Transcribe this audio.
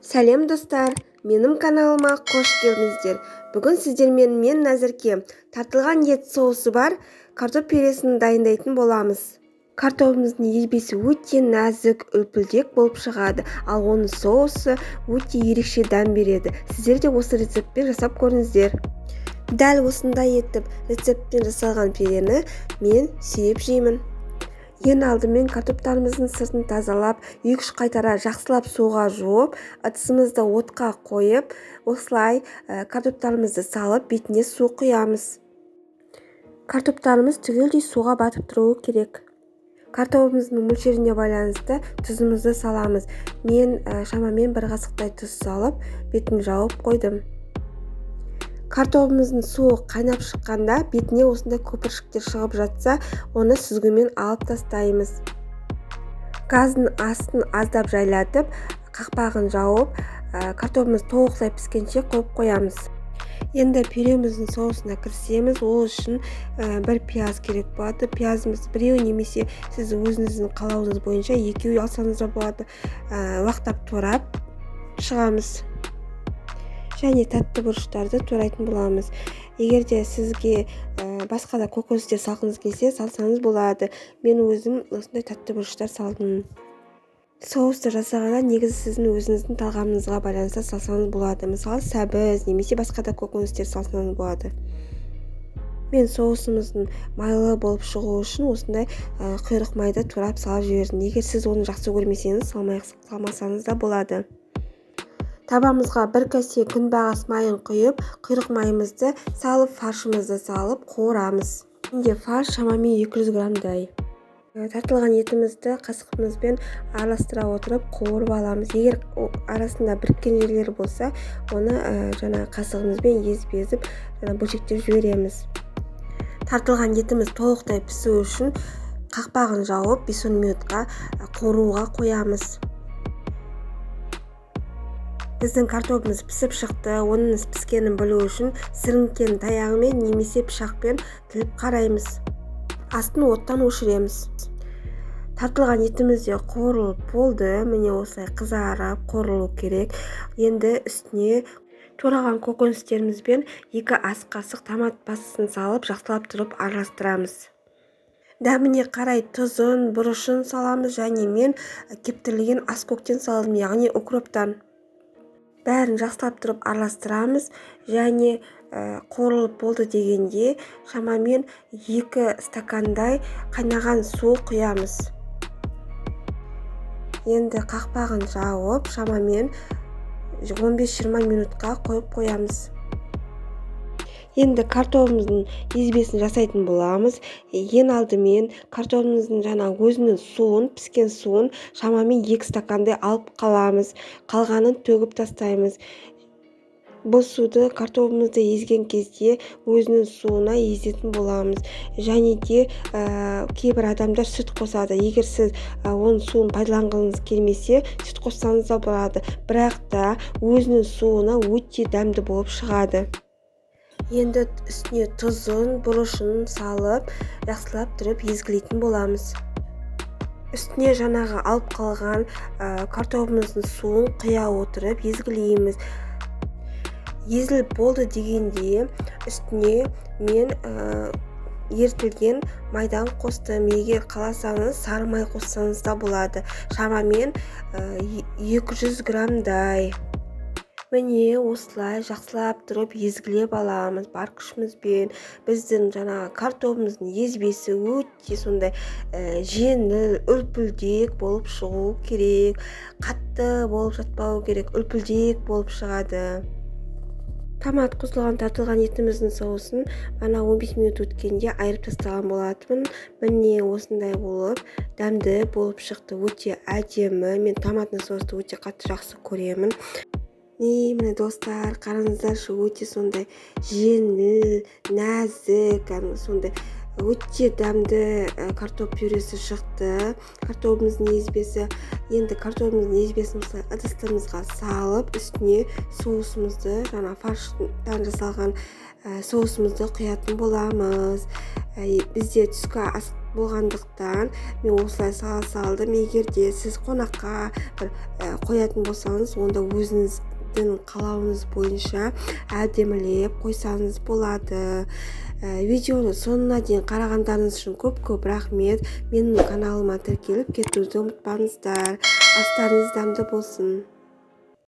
Сәлем, достар! Менің каналыма қош келдіңіздер! Бүгін сіздермен мен, Назерке, тартылған ет соусы бар картоп пюресін дайындайтын боламыз. Картобымыздың езбесі өте нәзік, үлпілдек болып шығады, ал оның соусы өте ерекше дәм береді. Сіздер де осы рецептпен жасап көріңіздер. Дәл осындай етіп рецептпен жасалған пюрені мен сүйіп жеймін. Ең алдымен картоптарымыздың сыртын тазалап, 2-3 қайтара жақсылап суға жуып, ыдысымызды отқа қойып, осылай картоптарымызды салып, бетіне су құямыз. Картоптарымыз түгелдей суға батып тұруы керек. Картобымыздың мөлшеріне байланысты тұзымызды саламыз. Мен шамамен 1 қасықтай тұз салып, бетін жауып қойдым. Картобымыздың суы қайнап шыққанда бетіне осындай көпіршіктер шығып жатса, оны сүзгімен алып тастаймыз. Газдың астын аздап жайлатып, қақпағын жауып, картобымыз толықтай піскенше қойып қоямыз. Енді пюреміздің соусына кірісеміз. Ол үшін 1 пияз керек болады. Пиязымыз біреу немесе сіз өзіңіздің қалауыңыз бойынша екеу алсаңыз да болады. Уақтап турап шығамыз. Және тәтті бұрыштарды турайтын боламыз. Егер де сізге басқа да көкөністер салғыңыз келсе, салсаңыз болады. Мен өзім осындай тәтті бұрыштар салдым. Соусты жасағанда негізі сіздің өзіңіздің талғамыңызға байланысты салсаңыз болады. Мысалы, сәбіз немесе басқа да көкөністер салсаңыз болады. Мен соусымыздың майлы болып шығуы үшін осындай құйрық майды турап салып жібердім. Егер сіз оны жақсы көрмесеңіз, салмасаңыз да болады. Табамызға 1 кесе күнбағыс майын құйып, құйрық майымызды салып, фаршымызды салып қуырамыз. Менде фарш шамамен 200 граммдай. Тартылған етімізді қасығымызбен араластыра отырып қуырып аламыз. Егер арасында біріккен жерлері болса, оны жаңа қасығымызбен езіп-езіп, жаңа бөлшектеп жібереміз. Тартылған етіміз толықтай пісу үшін қақпағын жауып, 5-10 минутқа қуыруға қоямыз. Біздің картобымыз пісіп шықты. Оның піскенін білу үшін сіріңкенің таяғымен немесе пышақпен тіліп қараймыз. Астын оттан өшіреміз. Тартылған етіміз де қуырылып болды. Міне, осылай қызарып қуырылу керек. Енді үстіне тураған көкөністерімізбен 2 ас қасық томат пастасын салып, жақсылап тұрып араластырамыз. Дәміне қарай тұзын, бұрышын саламыз және мен кептірілген ас көктен салдым, яғни укроптан. Бәрін жақсылап тұрып араластырамыз және қуырылып болды дегенде шамамен 2 стакандай қайнаған су құямыз. Енді қақпағын жауып, шамамен 15-20 минутқа қойып қоямыз. Енді картобымыздың езбесін жасайтын боламыз. Ең алдымен картобымыздың жаңа өзінің суын, піскен суын шамамен 2 стакандай алып қаламыз. Қалғанын төгіп тастаймыз. Бұл суды картобымызды езген кезде өзінің суына езетін боламыз. Және де кейбір адамдар сүт қосады. Егер сіз оның суын пайдаланғыңыз келмесе, сүт қоссаңыз да болады. Бірақ та өзінің суына өте дәмді болып шығады. Енді үстіне тұзын, бұрышын салып, жақсылап тұрып езгілейтін боламыз. Үстіне жаңағы алып қалған картобымыздың суын құя отырып езгілейміз. Езіліп болды дегенде үстіне мен ерітілген майдан қостым. Егер қаласаңыз, сары май қоссаңыз да болады. Шамамен 200 граммдай. Міне, осылай жақсылап тұрып езгілеп аламыз бар күшімізбен. Біздің жаңағы картобымыздың езбесі өте сондай жеңіл, үлпілдек болып шығу керек. Қатты болып жатпау керек, үлпілдек болып шығады. Томат қосылған тартылған етіміздің соусын ана 15 минут өткенде айырып тастаған болатынмын. Міне, осындай болып дәмді болып шықты, өте әдемі. Мен томатный соусты өте қатты жақсы көремін. Міне, достар, қараңыздаршы, өте сондай жеңіл, нәзік, кәдімгі сондай өте дәмді картоп пюресі шықты. Картобымыздың езбесі. Енді картобымыздың езбесін осылай ыдысымызға салып, үстіне соусымызды, жаңа фарштан жасалған соусымызды құятын боламыз. Бізде түскі ас Болғандықтан мен осылай сала салдым. Егер де сіз қонаққа бір қоятын болсаңыз, онда өзіңіздің қалауыңыз бойынша әдемілеп қойсаңыз болады. Видеоны соңына дейін қарағандарыңыз үшін көп-көп рахмет. Менің каналыма тіркеліп кетуді ұмытпаңыздар. Астарыңыз дәмді болсын!